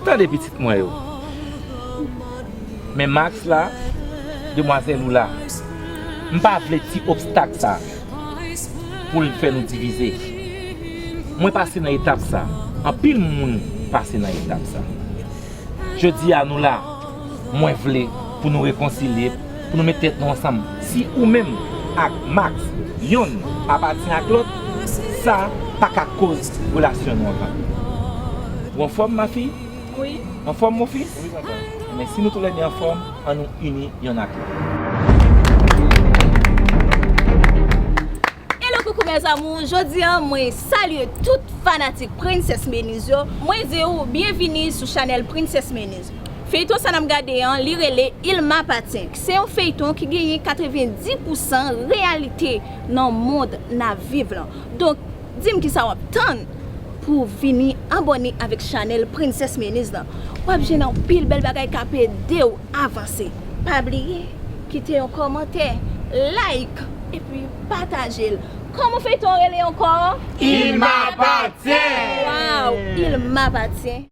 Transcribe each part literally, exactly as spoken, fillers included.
Tande pitit mwen yo. Men Max la, demwazèl ou la. M pa vle ti obstak sa pou l fè nou divize. Mwen pase nan etap sa. Anpil moun pase nan etap sa. Jodi a nou la, mwen vle pou nou rekonsilye, pou nou met tèt nou ansanm. Si ou menm ak Max, yonn apatyen ak lòt, sa pa ka koz relasyon nou an kanpe. Ou anfòm, mafi? Wi. Anfòm, mon fils? Wi, papa. Men si nou toulède anfòm, ann nou ini yonn ak lòt. Hello, coucou mes amours, jodi a mwen salye tout fanatik Princess Menez yo. Mwen di w byenvini sou chanèl Princess Menez. Feyton sa n ap gade an, li rele Il m'appartient. Se yon feyton ki genyen katrevendi pousan reyalite nan mond n ap viv lan. Donk, di m kisa w ap tann pou w vini abòne avèk chanèl Princess Menez lan. W ap jwenn anpil bèl bagay k ap ede w avanse. Pa bliye, kite yon kòmantè, like, epi pataje l. Kòman feyton an rele ankò? Il m'appartient! Waw, Il m'appartient.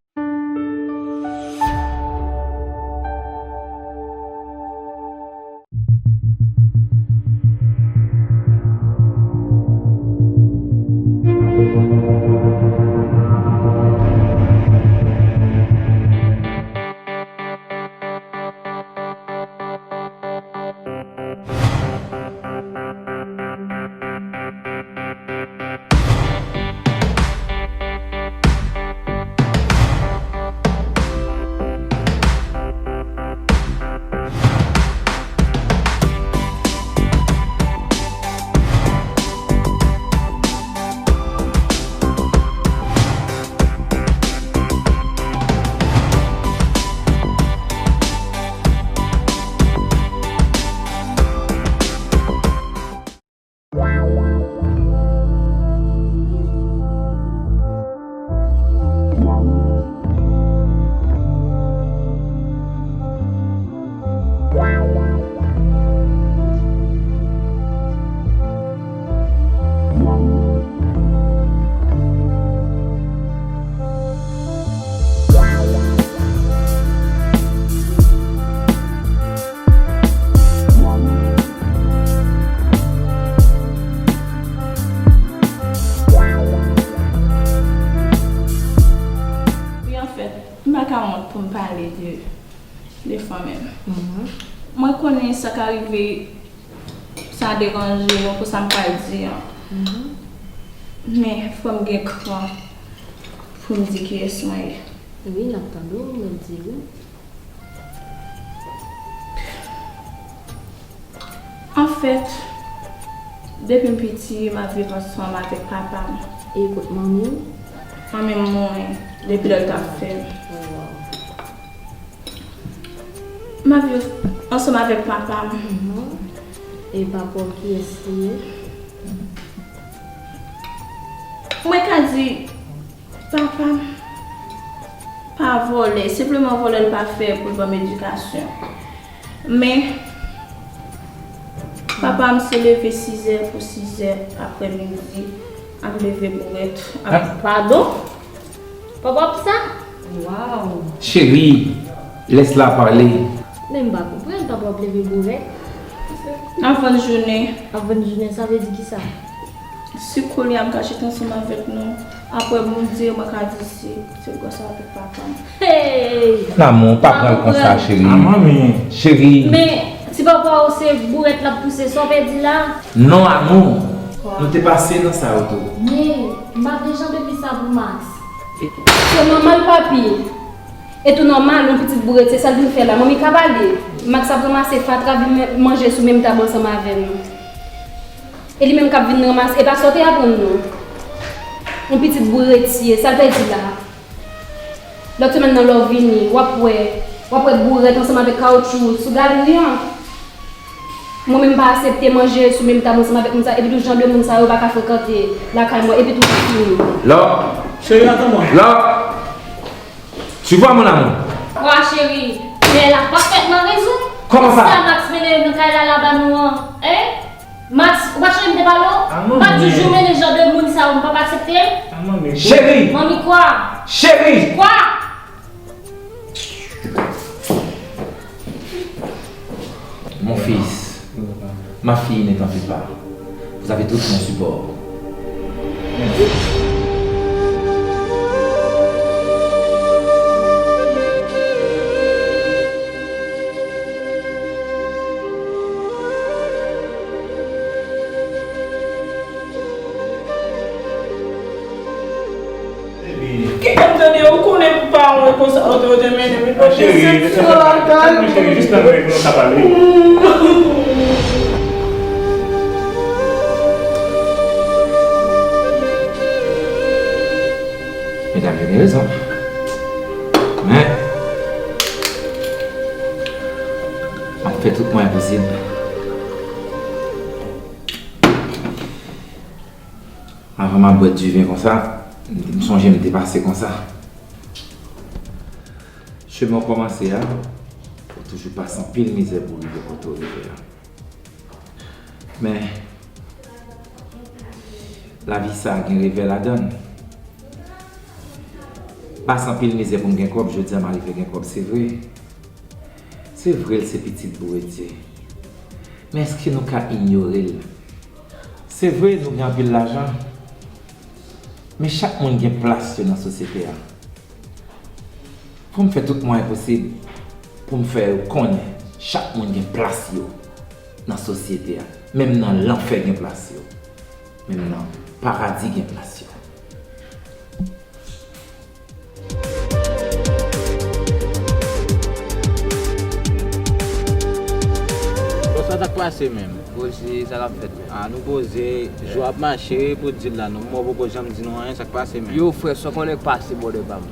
Wi, anfèt, m pa ka wont pou m pale de, de fanmi m. Mwen konnen sa ka rive, sa deranje mwen pou sa m pral di an. Men, fò m gen kran pou m di kiyès mwen ye. Wi, n ap tande w, men di wi. Anfèt, depi m piti, m ap viv ansanm avèk papa m. E kot manmi w? Manmi m mouri depi lè l t ap fè m. Oh, wow. M ap viv ansanm avèk papa m. Mhm. E papa w, kiyès li ye? Mwen ka di, papa m pa vòlè, senpleman vòlè l pa fè pou l ban m edikasyon. Men, papa m se leve sizè pou sizè aprè midi, ap leve bourèt, ap... Padon? Papa w ap sa? Waw! Cheri, laisse-la parler. Men m pa konprann, papa w ap leve bourèt. Ap vann jounen. Ap vann jounen, sa vle di kisa? Si kounye a m ka chita ansanm avèk nou, apre Bondye, mwen ka di se, se gras avèk papa m. Hey! Lanmou, pa pran l konsa, cheri. Ah, manmi. Cheri. Men, si papa w se bourèt l ap pouse, sa w vle di la? Non, amou. Nou te pase nan sa yo tou. Men, m pa vle jan de vi sa pou Max. Se nòmal, papi. E tou nòmal, yon pitit bourèt, se sa l vin fè la. Manmi ka pale. Max ap ranmase fatra, vin men-, manje sou menm tab ansanm avè nou. E li menm k ap vin ranmase, e pa sa w te aprann nou? Yon pitit bourèt li ye, sa l fè di la? Lòt semèn nan lè w vini, w ap wè, w ap wè bourèt ansanm avèk kawotchou sou galri an. Mwen menm m pa aksepte manje sou menm tab ansanm avèk moun sa, epi tou jan de moun sa yo pa ka frekante lakay mwen, epi tou m fini. Lò. Cheri, atann mwen. Lò. Tu vois, mon amour? Wa cheri, lè la pa fèt nan rezon. Kòman sa? Sa Max mennen yo nan kay la, la ba nou an, en? Max, ou pa cheri m te pale w? Ah, manmi. M pa toujou mennen jan de moun sa yo, m p ap aksepte l. Ah, manmi. Cheri! Manmi kwa? Cheri! Kwa? Ne t'en fais pas. Vous avez tout mon support. Kite m tande, ou konnen pou pa wè konsa, ou te, ou te mennen m, li pa gen sèks lakay. Cheri, jis tann mwen pou nou ka pale. Medam yo gen rezon. Men, m ap fè tout mwayen posib. Avan m ap bwè diven konsa, m sonje m te pase konsa. Chemen w kòmanse a, ou toujou pase anpil mizè pou w rive kote w rive a. Men, lavi sa a gen revè ladan l. Pase anpil mizè pou m gen kòb, jodi a m arive gen kòb, se vre. Se vre l se pitit Bondye. Men èske nou ka inyore l? Se vre, nou gen anpil lajan, men chak moun gen plas yo nan sosyete a. Fò m fè tout mwayen posib pou m fè yo konnen chak moun gen plas yo nan sosyete a. Menm nan lanfè gen plas yo. Menm nan paradi gen plas yo. Bon, sa t ap pase menm? Poze, sa k ap fèt menm? Ah, nou poze, jou ap mache, pou di l la, non, mwen poko janm di nou anyen, sa k pase menm? Yo, frè, sa w konnen k pase, brother pa m.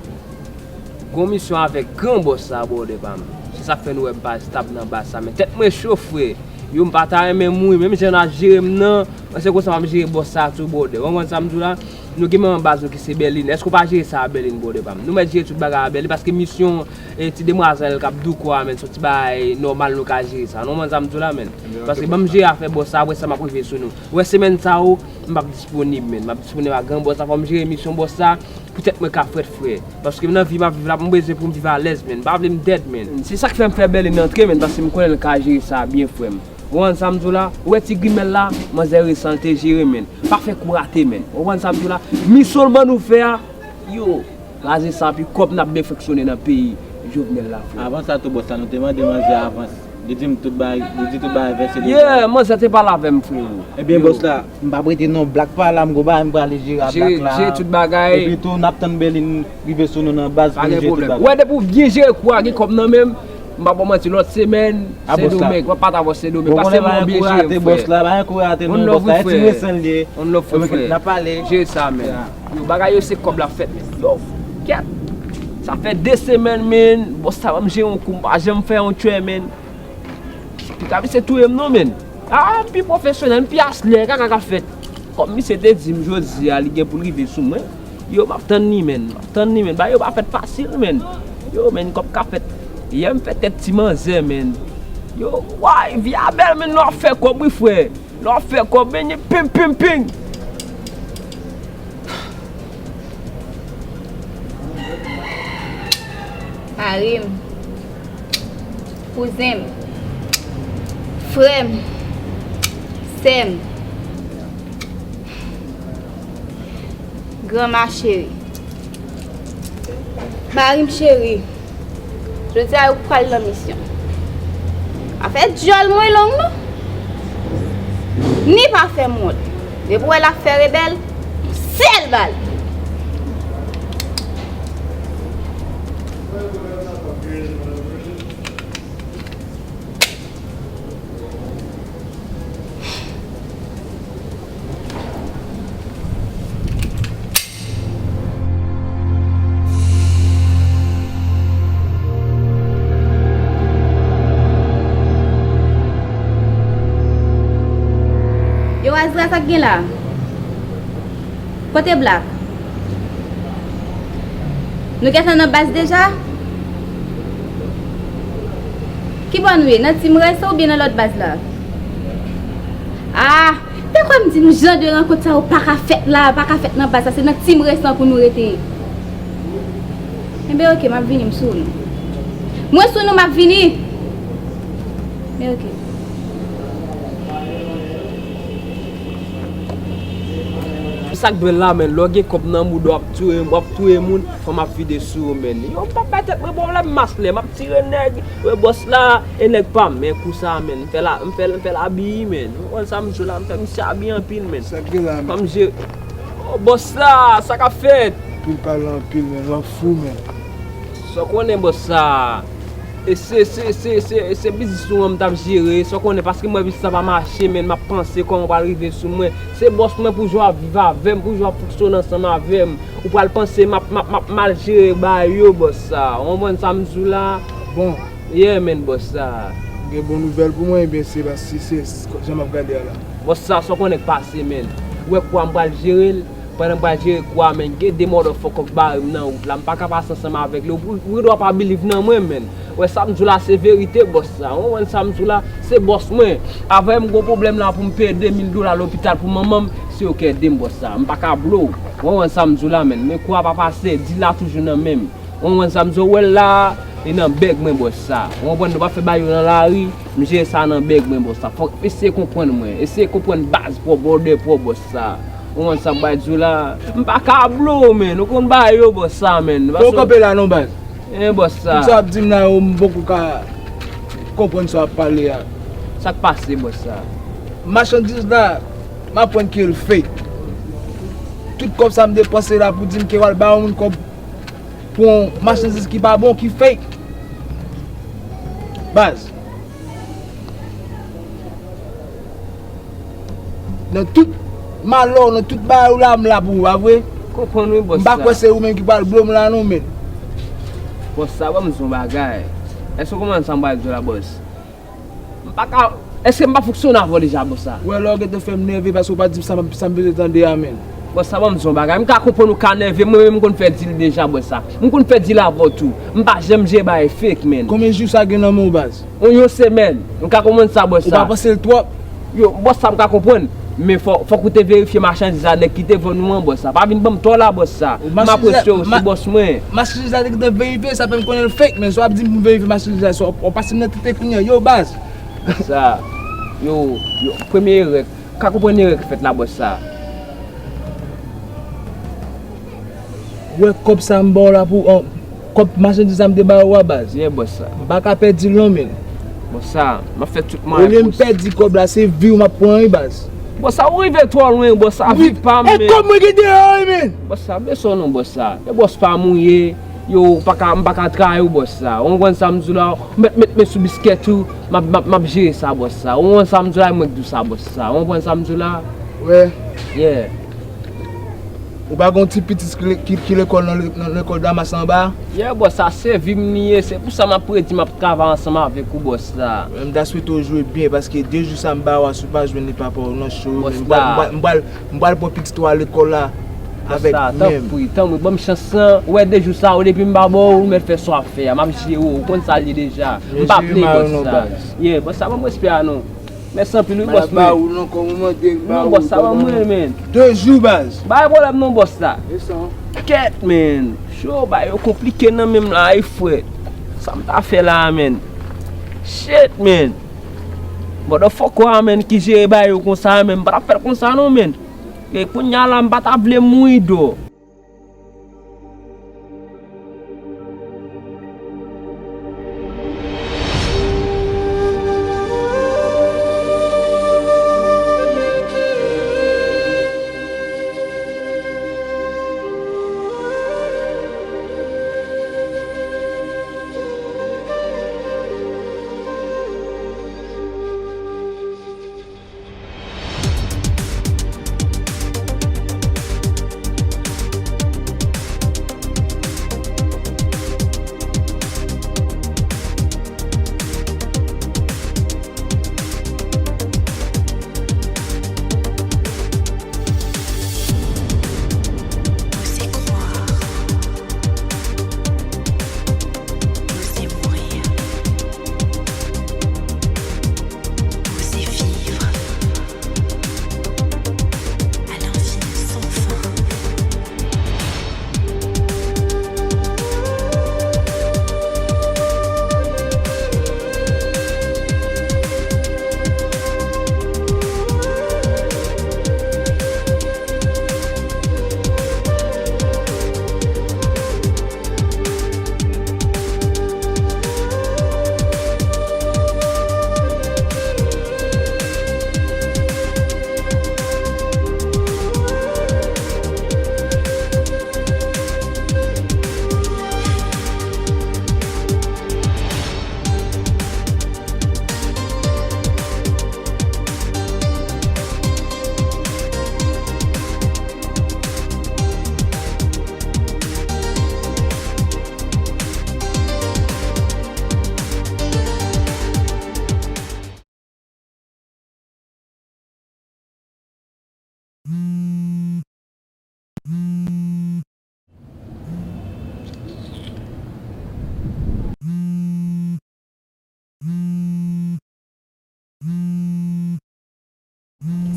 Gon misyon avèk gran bòs sa, brother pa m. Se sa k fè nou wè m pa estab nan baz sa, men tèt mwen cho, frè. Yo, m pa ta renmen mouri, menm jan n ap jere m nan, mwen se konsa m ap jere bòs sa tou, brother. Ou konprann sa m di w la? Nou gen menm baz nou ki se Bèlin. Èske w pa jere sa a Bèlin, brother pa m? Nou mèt jere tout bagay a Bèlin, paske misyon, e, ti demwazèl k ap douko a, menm, se yon ti bagay nòmal nou ka jere sa. Nou konprann sa m di w la, menm? Paske ban m jere afè bòs sa, apre sa m ap rive sou nou. Ou wè semèn sa yo, m p ap disponib, menm. M ap disponib ak gran bòs la, fò m jere misyon bòs sa, pou tèt mwen ka frèt, frè. Paske nan vi m ap viv la, m bezwen pou m viv alèz, menm. M pa vle m dead, menm. Se sa k fè m fè Bèlin antre, menm, paske m konnen l ka jere sa byen, frè m. Ou konprann sa m di w la? Ou wè ti grimèl la, manzè resan l te jere, menm. Pa fè kou rate, menm. Ou konprann sa m di w la? Misyon l ban nou fè a, yo, kraze sa, pi kòb n ap benfeksyone nan peyi Jovenel la, frè. Avan sa tou, bòs la, nou te mande manzè avans. Li di m tout bagay, li di tout bagay vèse deja. Yeah, manzè te pale avè m, frè. Ebyen, bòs la, m p ap rete non, Black pa la, m gon bagay m prale jere a Black la. Jere tout bagay. Epi tou, n ap tann Bèlin rive sou nou nan baz pou nou jere tout bagay. Pa gen pwoblèm. Ou wè, depi w byen jere kou a, gen kòb nan men m, m pa ba w manti, lòt semèn, Sendomeng, w ap pataje avè w Sendomeng, paske m byen jere, frè. One love, wi, frè. One love, frè. N ap pale. Jere sa, men. Yo, bagay yo se kòb la fèt, men. Yo, kèt. Sa fè de semèn, men. Bòs sa ban m jere yon kou, m pa janm fè yon tchwè, men. Pita misye touye m non, men. Ah, m pi pwofesyonèl, m pi aslè, kaka k ap fèt. Kòm misye te di m jodi a, li gen pou l rive sou mwen. Yo, m ap tann li, men. M ap tann li, men. Bagay yo pa fèt fasil, men. Yo, men, kòb ka fèt. Yè m fè tèt ti manzè, men. Yo, way, vi a bèl, men, lè w ap fè kòb, wi, frè. Lè w ap fè kòb, men, ping, ping, ping. Mari m, kouzen m, frè m, sè m, granma cheri, mari m cheri, jodi a yo pral nan misyon. Afè dyòl mwen long non. Ni pa fè m wont. Depi w wè l ap fè rebèl, yon sèl bal. Yo, Azra, sa k gen la? Kote Black? Nou gentan nan baz deja? Ki bò nou ye? Nan Tim Resan oubyen nan lòt baz la? Ah, te kwè m di nou jan de rankont sa yo pa ka fèt la, pa ka fèt nan baz la, se nan Tim Resan pou nou rete. Enben, oke, m ap vini, m sou nou. Mwen sou nou, m ap vini. Men, oke. Sa k bèl la, menn, lè w gen kòb nan mouda w, w ap touye, w ap touye moun, fanm ap vide sou ou, menn. Yo, m p ap bay tèt mwen pwoblèm, maslè, m ap tire nèg, wè bòs la, e nèg pa m, men kou sa, menn, m fè la, m fè, m fè l abiyi, menn. Ou konprann sa m di w la, m fè misye abiyi anpil, menn. Sa k gen la, menn? Fanm je, oh, bòs la, sa k ap fèt? Anpil pale anpil, menn, w ap fou, menn. Sa w konnen, bòs sa. E se, se, se, se, se biznis nou an m t ap jere. Sa w konnen, paske m wè biznis la pa mache, menn, m ap panse kòman w pral rive sou mwen. Se bòs mwen pou jwe ap viv avè m, pou jwe ap fonksyone ansanm avè m. Ou pral panse m ap, m ap, m ap mal jere bagay yo, bòs sa. Ou konprann sa m di w la? Bon. Yeah, menn, bòs sa. Gen bon nouvèl pou mwen, ebyen, se pa si se jan m ap gade a la. Bòs sa, sa w konnen k pase, menn. Ou wè kou a m pral jere l? Pandan m pral jere kou a, menn, gen de motherfucker k bare m nan wout la. M pa ka pase ansanm avèk li. Ou, ou dwa pa believe nan mwen, menn. Wè, sa m di w la, se verite, bòs sa. Ou konprann sa m di w la? Se bòs mwen. Avè m gon pwoblèm la pou m peye de mil dola lopital pou manman m, se yo k ede m, bòs sa. M pa ka blow. Ou konprann sa m di w la, menn. Men kou a pa pase, deal la toujou nan men m. Ou konprann sa m di w, wè l la, li nan bèg mwen, bòs sa. Ou konprann, nou pa fè bagay yo nan lari, m jere sa nan bèg mwen, bòs sa. Fòk eseye konprann mwen, eseye konprann baz pwòp, brother pwòp, bòs sa. Ou konprann sa m bay di w la? M pa ka blow, menn. Ou konn bagay yo, bòs sa, menn. Fò w kanpe la non, baz. Hein, bòs sa. Tout sa w ap di m la yo, m poko ka konprann sa w ap pale a. Sa k pase, bòs sa? Machandiz la, m aprann ke l fake. Tout kòb sa m depanse la pou di m ke w al ba yon moun kòb pou yon machandiz ki pa bon, ki fake. Baz. Nan tout malè w, nan tout bagay ou la, m la pou ou, pa vre? Konprann wi, bòs sa. M pa kwè se ou menm ki pral blow m la non, menn. Bòs sa, ban m di w yon bagay. Èske w konprann sa m pral di w la, bòs? M pa ka, èske m pa fonksyone avè w deja, bòs sa? Ou wè lè w gentan fè m nève paske w pa di m sa m, sa m bezwen tande a, menn. Bòs sa, ban m di w yon bagay. M ka konprann ou ka nève, mwen menm m konn fè deal deja, bòs sa. M konn fè deal avè w tou. M pa janm jere bagay fake, menn. Konbyen jou sa gen nan men w, baz? Yon, yon semèn. M ka konprann sa, bòs sa. Ou pa panse l twòp? Yo, bòs sa, m ka konprann. Men fò, fòk ou te verifye machandiz la, nèg ki te vann ou an, bòs sa. Pa vin ban m tò la, bòs sa. M apresye w, se bòs mwen. Machandiz la te gentan verifye, sa fè m konnen l fake, men si w ap di m pou m verifye machandiz la, si w ap pase m nan tete kounye a, yo, baz. Sa, yo, yo, premye erè, ka konprann erè k fèt la, bòs sa. Ou wè kòb sa m ba w la pou, an, kòb machandiz sa m te ba ou a, baz. Yeah, bòs sa. M pa ka pèdi l non, menn. Bòs sa, m ap fè tout mwayen pou... Olye m pèdi kòb la, se vi w m ap pran, wi, baz. Bòs sa, ou rive twò lwen, bòs sa, vi pa m, menn. E kòb mwen gen deyò, wi, menn. Bòs sa, blese w non, bòs sa. E bòs pa m ou ye. Yo, ou pa ka, m pa ka trayi w, bòs sa. Ou konprann sa m di w la? Ou mèt met men sou biskèt ou, m ap, m ap, m ap jere sa, bòs sa. Ou konprann sa m di w la? E mwen k di w sa, bòs sa. Ou konprann sa m di w la? Wè. Yeah. Ou pa gon ti pitit ki, ki, ki lekòl nan, nan lekòl Damas anba? Yeah, bòs sa, se vi m li ye. Se pou sa m ap predi m ap travay ansanm avèk ou, bòs sa. M ta swete w jwe byen, paske de jou sa m ba w a, si w pa jwenn li papa w nan cho, men m pral, m pral, m pral, m pral pran pitit ou a lekòl la avèk men m. Bòs sa, tanpri, tanpri, ban m chans lan. Ou wè de jou sa yo, depi m pa ba w, ou mèt fè sa w ap fè a. M ap jere w, ou konn sa l ye deja. M pa play, bòs sa. Yeah, bòs sa, ban m respè a non. Mèsi anpil wi, bòs mwen. Non, bòs sa ban mwen, men. De jou, baz. Pa gen pwoblèm non, bòs la. Kèt, men. Cho, bagay yo konplike nan men m la, wi, frè. Sa m ta fè la a, men. Shit, men. Motherfucker a, men, ki jere bagay yo konsa, men. M pa t ap fè l konsa non, men. E kounye a la, m pa ta vle mouri, dò.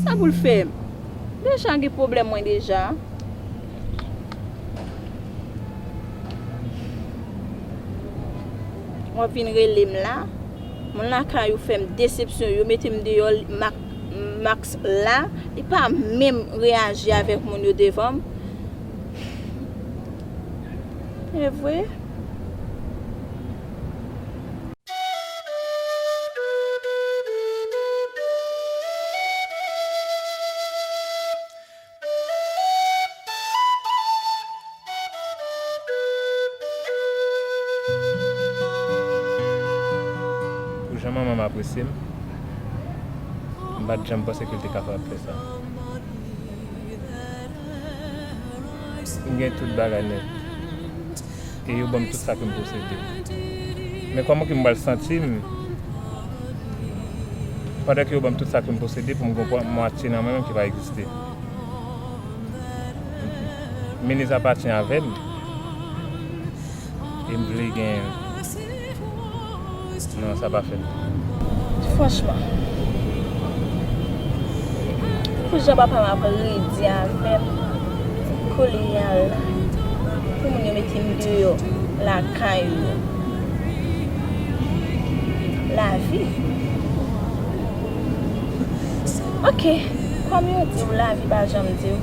Sa pou l fè m? Deja gen pwoblèm mwen deja. W ap vin rele m la. Moun lakay ou fè m desepsyon, yo mete m deyò, Max la, li pa menm reyaji avèk moun yo devan m. E vre? Pou jan manman m apresye m, m pa t janm panse ke l te kapab fè sa. M gen tout bagay nèt. E yo ban m tout sa ke m posede. Men kòman ke m pral santi m pandan ke yo ban m tout sa ke m posede pou m gen yon mwatye nan men m ki pa egziste? Meniz apatyen avè m. E m vle genyen l. Non, sa pa fèt. Franchman, pou jan papa m ap redi avè m kounye a la, pou moun yo mete m deyò lakay yo. Lavi. Ok, kòm yo di w lavi pa janm di w,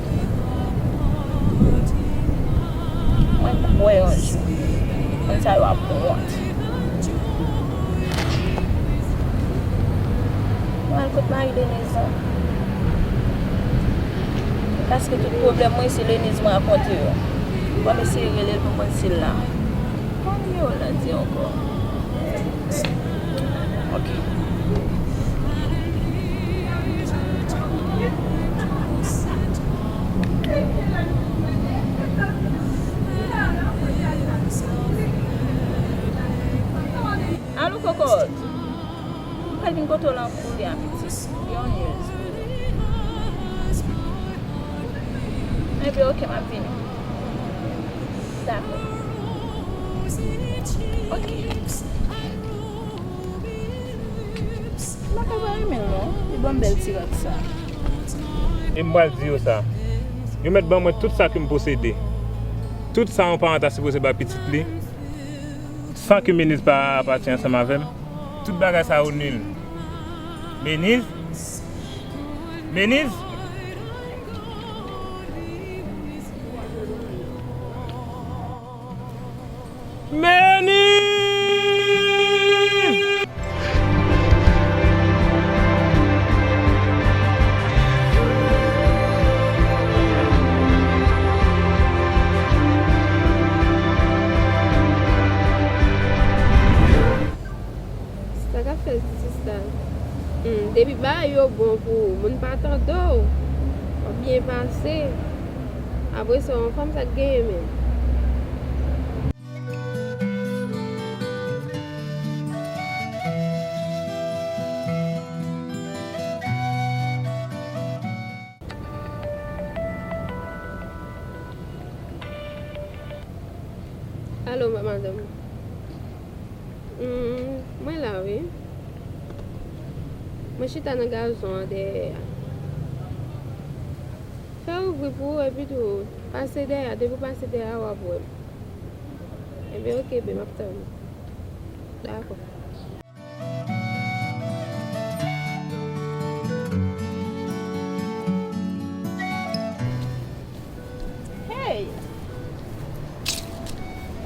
mwen kwè yon jou moun sa yo ap wont. Mwen al kot mari Denise lan. Paske tout pwoblèm mwen se Denise mwen rakonte yo. Bon, m eseye rele l pou m konn si l la. Kòman nimewo l lan di ankò? Ok. Alo, Kokot. M pral vin kote w lan kounye a, pitit. Yon news. Ebyen, ok, m ap vini. Dakò. Ok. M pa ka pa renmen l non. Li ban m bèl ti rad sa. E m pral di yo sa. Yo mèt ban mwen tout sa ke m posede. Tout sa yon paran ta sipoze bay pitit li. San ke Meniz pa pati ansanm avè m, tout bagay sa yo nil. Meniz? Meniz? Meniz! Sa k ap fèt sista? Hmm, depi bagay yo bon pou ou, moun pa tande w, w ap byen pase. Apre sa, yon fanm sa k genyen menm? Alo, ma-, madanm. Hmm, mwen la, wi. Mwen chita nan gazon an dèyè a. Fè ouvri pou ou, epi tou, pase dèyè a. Depi w pase dèyè a, w ap wè m. Ebyen, oke, bebe, m ap tann ou. Dakò. Hey!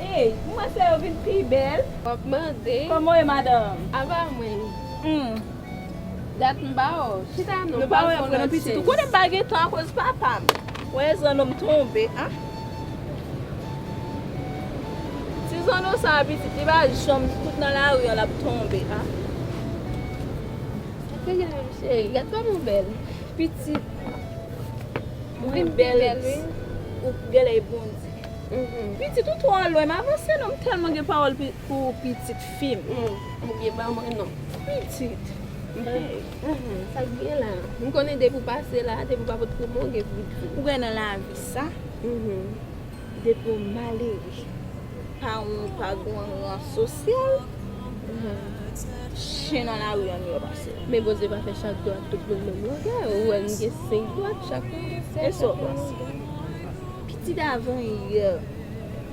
Hey, m panse yo vin pi bèl. W ap mande. Kòman w ye, madanm? Apa mwen. Hmm. Dat m pa wè w. Chita non, m pral fè yon lòt chèz. Ou konnen m pa gen tan akoz papa m. Wè zanno m tonbe, a? Ti zanno sa a pitit, li pa janm kout nan lari an, l ap tonbe, a? Sa te gen menm cheri, gad kòman w bèl. Pitit, ou vin bèl, wi. Ou genlè e Bondye. Mhm. Pitit, ou twò lwen, m avanse non, m tèlman gen pawòl pi-, pou pitit fi m. Mm, ou byen ban mwen non. Pitit. Mhm. Hey. Mhm. Sa k gen la? M konnen depi w pase la, depi w pa pot pou mwen, w gen pou di. Ou wè nan lavi sa, mhm, depi w malere, paran w pa gen yon ran sosyal, Chen nan lari an nou yo pase. Men Bondye pa fè chak dwat tout moun menm longè. Ou wè m gen senk dwat, chak moun gen senk dwat menm longè. Pitit avan yè,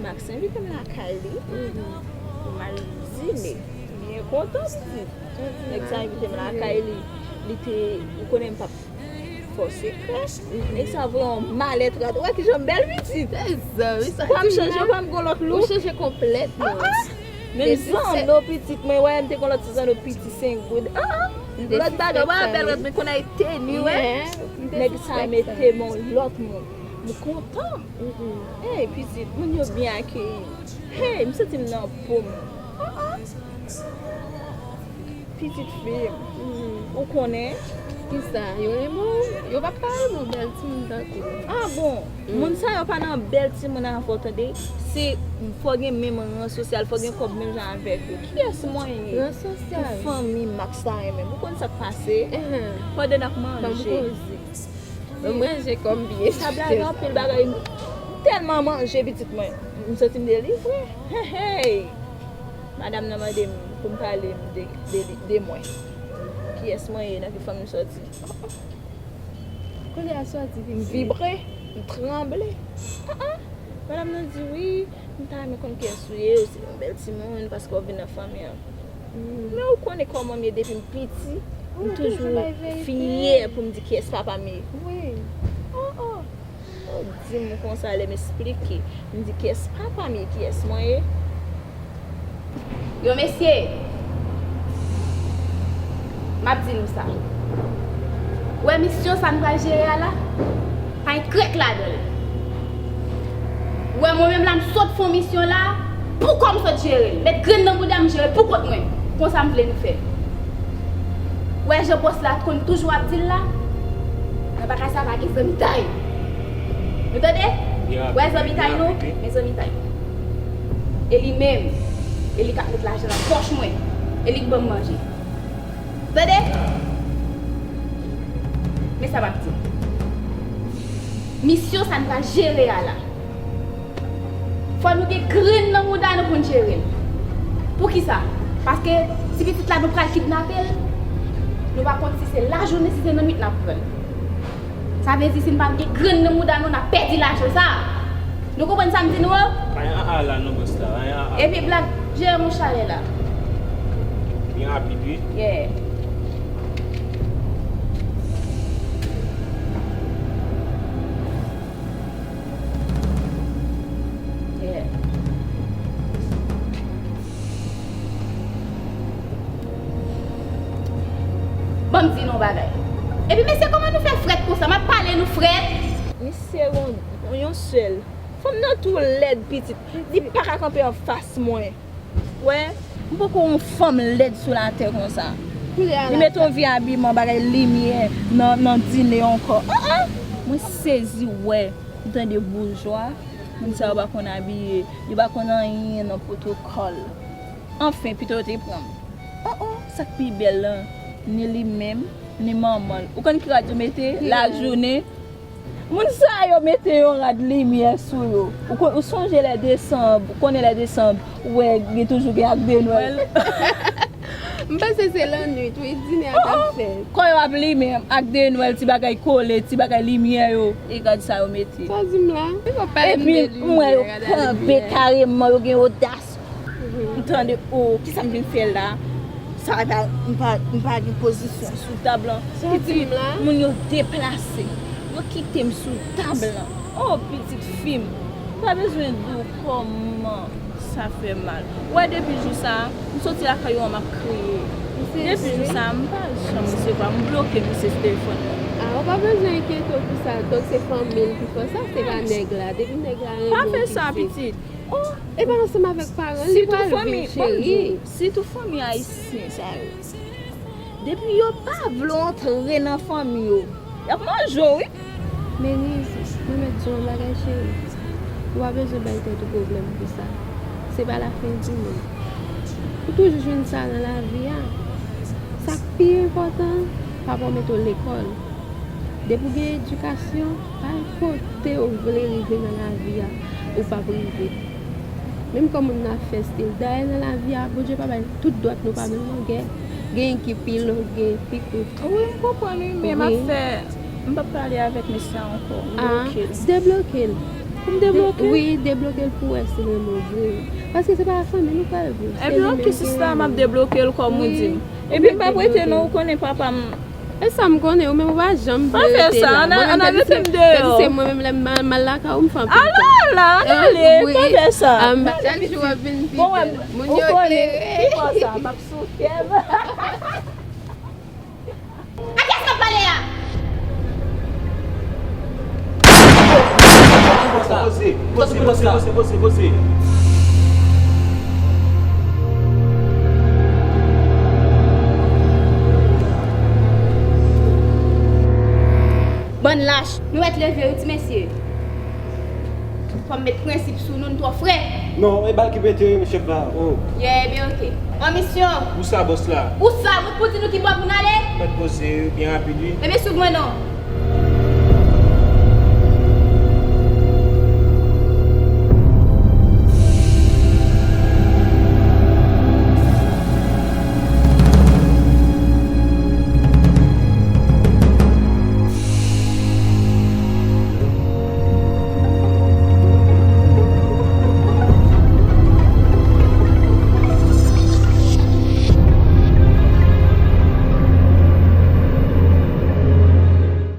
Max envite m lakay li pou m al dine. M byen kontan pitit. Nèg sa envite m lakay li. Li te, ou konnen m p ap fè w sekrè. Nèg sa voye yon malèt rad. Ou wè kijan m bèl pitit? Kwa m chanje, kwa m gon lòt look. Ou chanje konplètman. Menm zanno pitit mwen, wè, m te gon lòt ti zanno piti senk goud. Lòt bagay, wè, bèl rad mwen konn ay teni, wè. Nèg sa mete m yon lòt moun. M kontan. Hey, pitit, moun yo byen akeyi m. Hey, m santi m nan po m. Pitit fi m, ou konnen. Kisa? Yo renmen w? Yo p ap ka renmen w bèl timoun tankou w. Ah bon? Moun sa yo pa nan bèl timoun avè w, tande. Se, fò gen menm ran sosyal, fò gen kòb menm jan avèk yo. Kiyès mwen ye? Ran sosyal. Pou fanmi Max ta renmen m. Ou konn sa k pase? Pandan n ap manje. Ban m koze. Ban m manje kòm byen. Sa blayi anpil bagay. M tèlman manje pitit mwen. M santi m delivre. Hey, hey. Madanm nan mande m pou m pale m de, de, de mwen. Kiyès mwen ye, nan ki fanmi m sòti. Kounye a sòti vin vibre, m tranble. Madanm nan di, wi, m ta renmen konn kiyès ou ye, ou se yon bèl timoun, paske w vin nan fanmi an. Men ou konnen kòman m ye depi m piti, m toujou fyè pou m di kiyès papa m ye. Wi. Oh, oh. Ou di m konsa, lè m esplike, m di kiyès papa m ye, kiyès mwen ye. Yo, mesye, m ap di nou sa. Ou wè misyon sa n pral jere a la, pa gen krèk ladan l. Ou wè mwen menm la, m sot fè yon misyon la, poukò m sot jere l. Met grenn nan bouda m, jere l pou kont mwen. Konsa m vle nou fè. Ou wè jan bòs la konn toujou ap di l la, nan bagay sa pa gen zanmitay. Nou tande? Ou wè zanmitay nou? Men zanmitay. E li menm, e li k ap met lajan nan pòch mwen, e li k ban m manje. Tande? Men sa m ap di. Misyon sa n pral jere a la, fò nou gen grenn nan mouda nou pou n jere l. Poukisa? Paske ti pitit la nou pral kidnape l, nou pa konn si se lajounen, si se nan nwit n ap pran l. Sa vle di si n pa gen grenn nan mouda nou, n ap pèdi lajan sa a. Nou konprann sa m di nou an? Pa gen aa la non bòs la, pa gen aa. Epi Black, jere mouch talè la. Byen rapid wi. Yeah. Yeah. Ban m di nou yon bagay. Epi mesye, kòman nou fè frèt konsa? M ap pale nou frèt. Misye yon, yon sèl. Fanm nan twò lèd pitit. Li pa ka kanpe anfas mwen. Wè, m poko wè yon fanm lèd sou latè konsa. Li mete yon vye abiman, bagay limyè nan, nan dine ankò. Ah, ah. Mwen sezi wè, m tande boujwa. Moun sa yo pa konn abiye, yo pa konn anyen nan pwotokòl. Anfen, pito yo te pran m. Oh, oh, sa k pi bèl lan, ni li menm, ni manman l. Ou konn ki rad yo mete? Lajounen. Moun sa yo mete yon rad limyè sou yo. Ou kon-, ou sonje lè desanm, ou konnen lè desanm, ou wè gen toujou gen ak de Nwèl. M panse se lannwit, wi, dine a t ap fèt. Kò yo ap limen ak de Nwèl, ti bagay kole, ti bagay limyè yo. E gad sa yo mete. Sa w di m la? Epi m wè yo kanpe kareman, yo gen odas. M tande, o, kisa m vin fè la? Sa pa, m pa, m pa gen pozisyon sou tab lan. Pitit, moun yo deplase. Yo kite m sou tab lan. O, pitit fi m. M pa bezwen di w kòman sa fè mal. Ou wè depi jou sa, m soti lakay ou an, m ap kriye. Depi jou sa, m pa janm resevwa, m bloke misye sou telefòn nan. A, ou pa bezwen enkyete w pou sa. Donk se fanmi l ki fè sa, se pa nèg la. Depi nèg la renmen w, pitit. Pa fè sa, pitit. Oh, e pa ansanm avèk paran l li pral viv, cheri. Sitou fanmi ayisyen sa yo. Depi yo pa vle w antre nan fanmi yo, y ap manje w, wi. Meniz, mwen mèt di w yon bagay, cheri. Ou pa bezwen bay tèt ou pwoblèm pou sa. Se pa lafen di mond. Ou toujou jwenn sa nan lavi a. Sa k pi enpòtan, papa w mete w lekòl. Depi w gen edikasyon, pa gen kote w vle rive nan lavi a, ou p ap rive. Menm kòman moun nan ap fè stil. Dayè nan lavi a, Bondye pa bay tout dwat nou pa menm longè. Gen ki pi long, gen pi kout. Wi, m konprann wi, men m ap fè, m p ap pale avèk mesye a ankò. M bloke l. Debloke l. Pou m debloke l? Wi, debloke l pou wè si l renmen w vre. Paske se pa fanmi nou pral vre. Epi ok, sista, m ap debloke l kòm ou di m. Epi m p ap rete non, ou konnen papa m. E sa m konnen, ou menm ou pa janm vle rete la. Mwen menm, se mwen menm lè m mal lakay ou, m fè anpil tan. Ala, ala, pa fè sa. M pa chak jou w ap vin pi bèl. Moun yo klere. Ki bò sa? M ap sou kè m. A kiyès w ap pale a? Poze, poze, poze, poze, poze. Bann lach, nou mèt leve wi ti mesye. Fò m met prensip sou nou, n twò fre. Non, e bal ki pete wi, mesye pa. Oh. Yeah, ebyen ok. An misyon. Ou sa, bòs la? Ou sa, nou pou di nou ki bò pou n ale? Mèt poze, byen rapid wi. Ebyen swiv mwen non.